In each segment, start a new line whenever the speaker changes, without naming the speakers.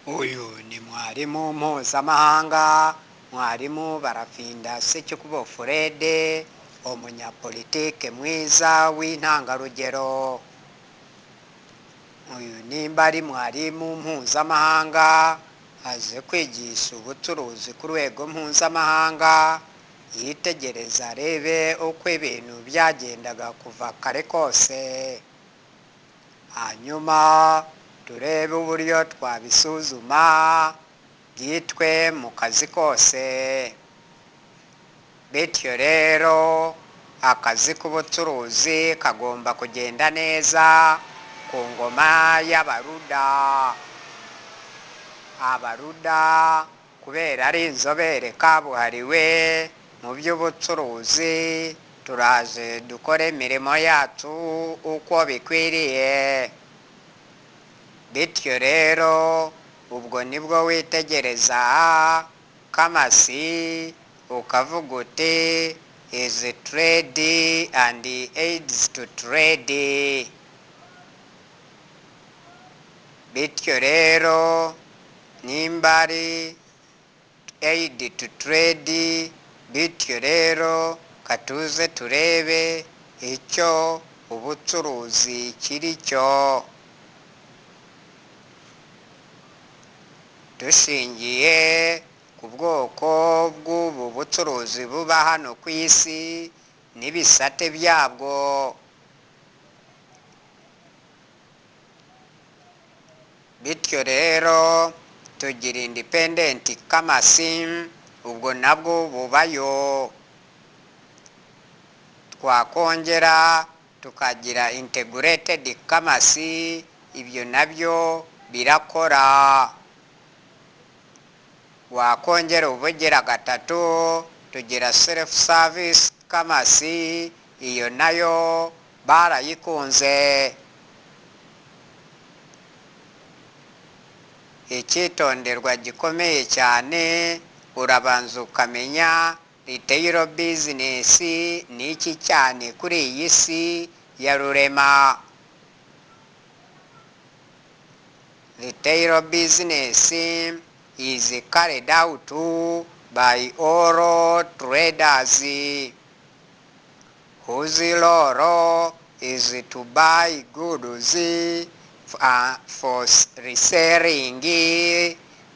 Uyu ni mwarimu mpuzamahanga, mwarimu Barafinda Sekikubo Fred, umunyapolitike mwiza w'intangarugero. Uyu nimba ari mwarimu mpuzamahanga, aje kwigisha ubucuruzi ku rwego mpuzamahanga, yitegereza arebe uko ibintu byagendaga kuva kare kose, hanyuma turebe uburyo twabisuzuma byitwe mu kazi kose. Bityo rero akazi k'ubucuruzi kagomba kugenda neza ku ngoma y'Abaruda. Abaruda kubera ari inzobere kabuhariwe mu by'ubucuruzi, turaje dukore imirimo yacu uko bikwiriye. Bityo rero ubwo nibwo witegereza commerce ukavuga uti is trade and aids to trade. Bityo rero nimba ari aid to trade, bityo rero katuze turebe icyo ubucuruzi kiri cyo. Dushingiye ku bwoko bw'ubu bucuruzi buba hano ku isi n'ibisate byabwo, bityo rero tugira independent commerce, ubwo nabwo bubayo. Twakongera tukagira integrated commerce, ibyo nabyo birakora. Wakongera ubugira gatatu, tugira self service commerce, iyo nayo barayikunze. Icyitonderwa gikomeye cyane, urabanza ukamenya retail business ni iki cyane kuri iyi si ya rurema. Retail business is carried out by all traders whose role is to buy goods for reselling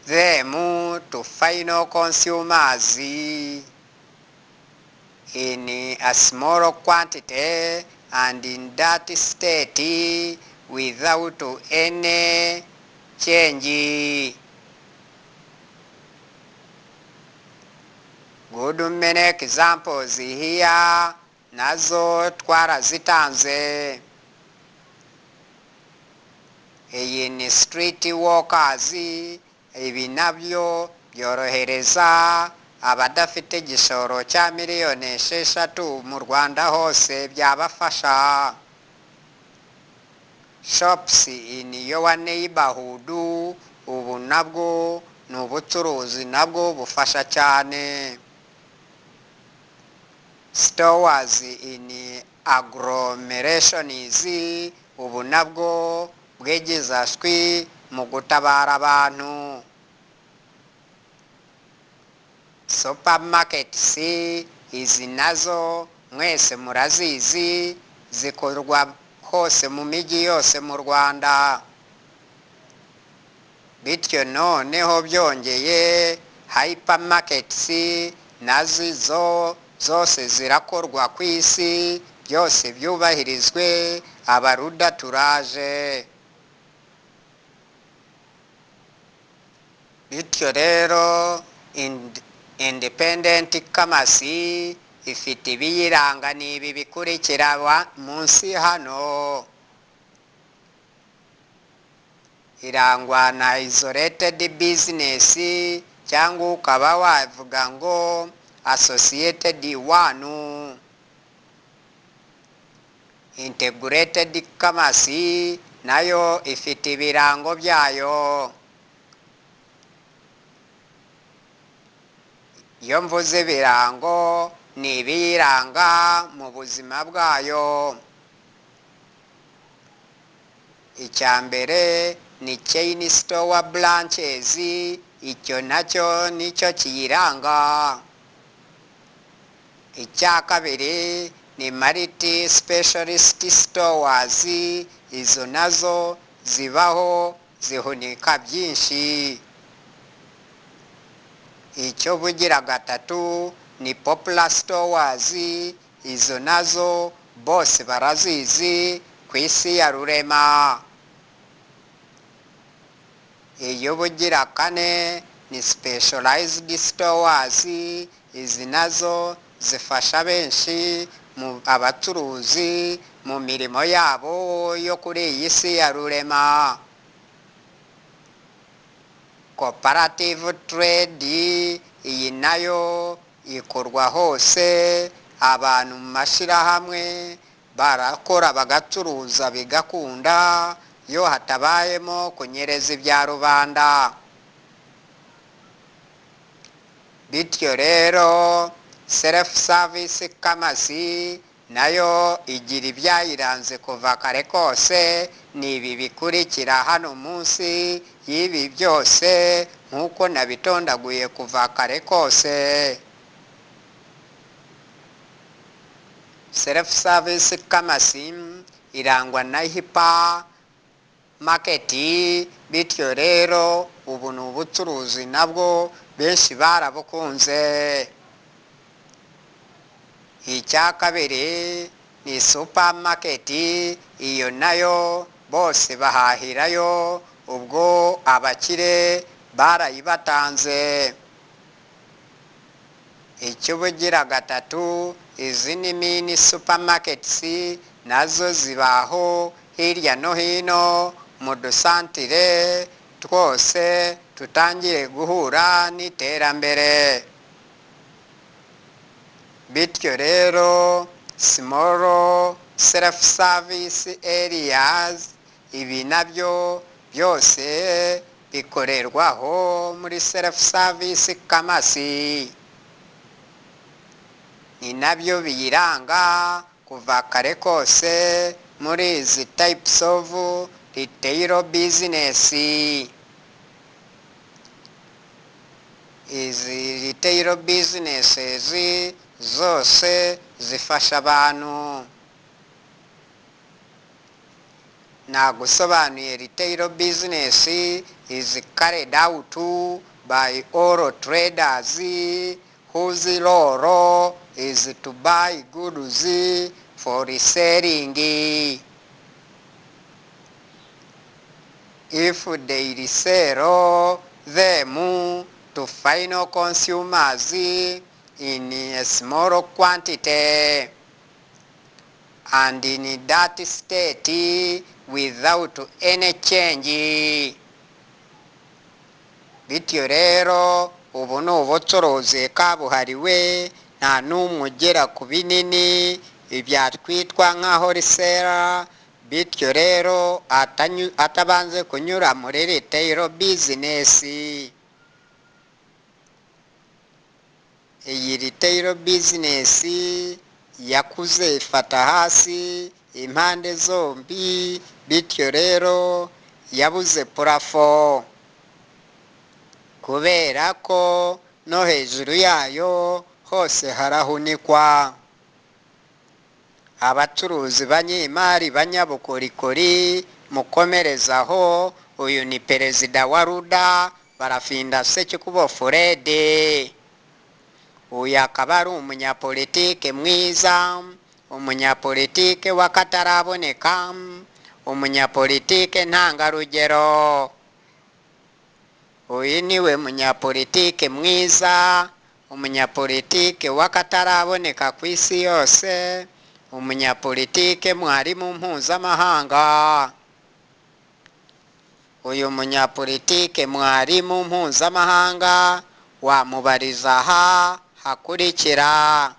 them to final consumers in a small quantity and in that state without any change. Good many examples here nazo twarazitanze. Iyi ni street workers, ibi nabyo byorohereza abadafite igishoro cya miliyoni 6 mu Rwanda hose, byabafasha. Shops in your neighborhood, ubu nabwo ni ubucuruzi nabwo bufasha cyane. Stores in agglomerations, ubu nabwo bwegeza shwi mu gutabara abantu. Supermarkets, izi nazo mwese murazizi, zikorwa hose mu mijyi yose mu Rwanda. Bityo noneho byongeye hypermarkets nazo zo zose zirakorwa ku isi, byose byubahirizwe. Abaruda turaje. Bityo rero independent commerce ifite ibiyiranga ni ibi bikurikira munsi hano. Irangwa na isolated business, cyangwa ukaba wavuga ngo associated one. Integrated commerce nayo ifite ibirango byayo. Iyo mvuze ibirango ni ibiyiranga mu buzima bwayo. Icya mbere Ni chain store branches, icyo nacyo nicyo kiyiranga. Icya kabiri ni multi specialist stores, izo nazo zibaho zihunika byinshi. Icyo bugira gatatu ni popular stores, izo nazo bose barazizi ku isi ya Rurema. Iyo bugira kane ni specialized stores, izi nazo zifasha benshi mu abacuruzi mu mirimo yabo yo kuri iyi si ya Rurema. Cooperative trade, iyi nayo ikorwa hose, abantu mu mashyirahamwe barakora bagacuruza bigakunda, iyo hatabayemo kunyereza ibya rubanda. Bityo rero self service commerce nayo igira ibyayiranze kuva kare kose, ni ibi bikurikira hano munsi y'ibi byose nk'uko nabitondaguye kuva kare kose. Self service commerce irangwa na hyper market, bityo rero ubu ni ubucuruzi nabwo benshi barabukunze. Icya kabiri ni supermarket, iyo nayo bose bahahirayo, ubwo abakire barayibatanze. Icy'ubugira gatatu, izi ni mini supermarkets, nazo zibaho hirya no hino mu dusantire twose tutangiye guhura n'iterambere. Bityo rero small self service areas, ibi nabyo byose bikorerwaho muri self service commerce, ni nabyo biyiranga kuva kare kose muri izi types of retail business. Izi retail businesses zose zifasha abantu. Nagusobanuye retail business is carried out by all traders whose role is to buy goods for reselling. If they resell them to final consumers in a small quantity and in that state without any change. Bityo rero ubu ni ubucuruzi kabuhariwe, nta n'umwe ugera ku binini ibyatwitwa nka wholesale, bityo rero atabanze kunyura muri retail business. Iyi retail business yakuze ifata hasi impande zombi, bityo rero yabuze purafo kubera ko no hejuru yayo hose harahunikwa. Abacuruzi banyemari banyabukorikori mukomerezaho, uyu ni perezida wa Ruda Barafinda Sekikubo Fred. Uyu akaba ari umunyapolitike mwiza, umunyapolitike w'akataraboneka, umunyapolitike ntangarugero. Uyu niwe munyapolitike mwiza, umunyapolitike w'akataraboneka ku isi yose, umunyapolitike mwarimu mpuzamahanga. Uyu munyapolitike mwarimu mpuzamahanga wamubariza aha hakurikira: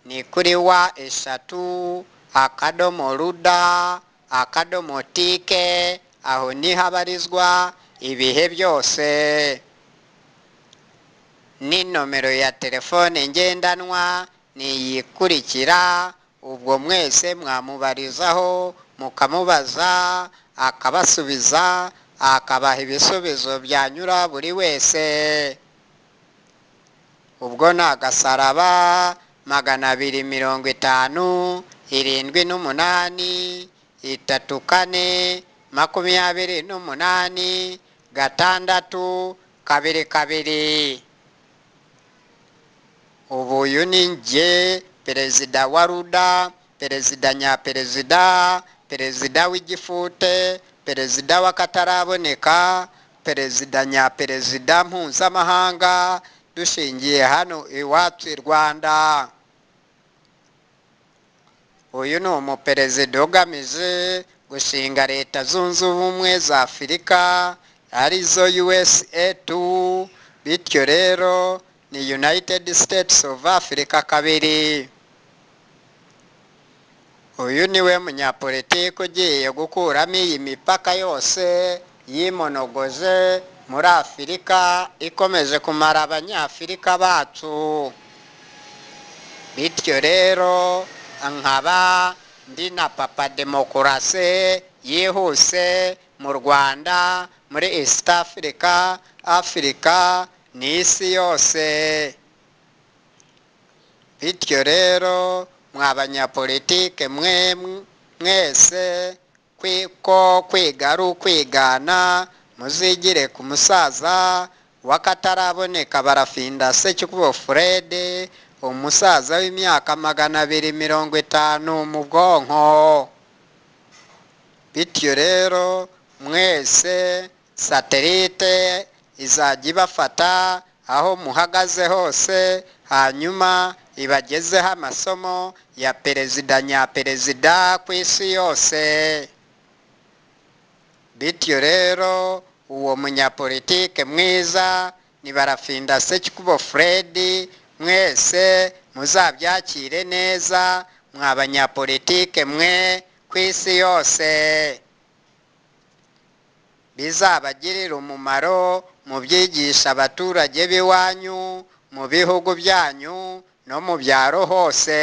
ni kuri wa 3 akadomo ruda akadomo tike, aho niho abarizwa ibihe byose. Ni nomero ya telefone ngendanwa niyikurikira, ubwo mwese mwamubarizaho mukamubaza akabasubiza, akabaha ibisubizo byanyura buri wese. Ubwo ni agasaraba 250 78 34 28 6 2 2. Ubu uyu ni njye perezida wa ruda, perezida nyaperezida, perezida w'igifute, perezida w'akataraboneka, perezida nyaperezida mpuzamahanga, dushingiye hano iwacu i Rwanda. Uyu ni umuperezida ugamije gushinga Leta Zunze Ubumwe za Afurika, arizo USA 2, bityo rero ni United States of Africa 2. Uyu niwe munyapolitiki ugiye gukuramo iyi mipaka yose yimonogoje muri Afurika, ikomeje kumara abanyafurika bacu. Bityo rero nkaba ndi na papa demokarasi yihuse mu Rwanda, muri East Africa, Afurika n'isi yose. Bityo rero mwa banyapolitike mwe mwese, ko kwiga ari ukwigana, muzigire ku musaza w'akataraboneka Barafinda Sekikubo Fred, umusaza w'imyaka 250 mu bwonko. Bityo rero mwese satelite izajya ibafata aho muhagaze hose, hanyuma ibagezeho amasomo ya perezida nyaperezida ku isi yose. Bityo rero uwo munyapolitike mwiza ni Barafinda Sekikubo Fred, mwese muzabyakire neza mwa banyapolitike mwe ku isi yose. Bizabagirira umumaro mu byigisha abaturage b'iwanyu, mu bihugu byanyu no mu byaro hose.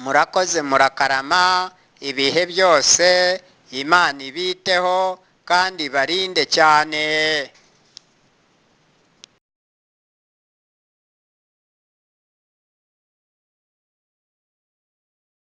Murakoze, murakarama ibihe byose. Imana ibiteho kandi ibarinde cyane.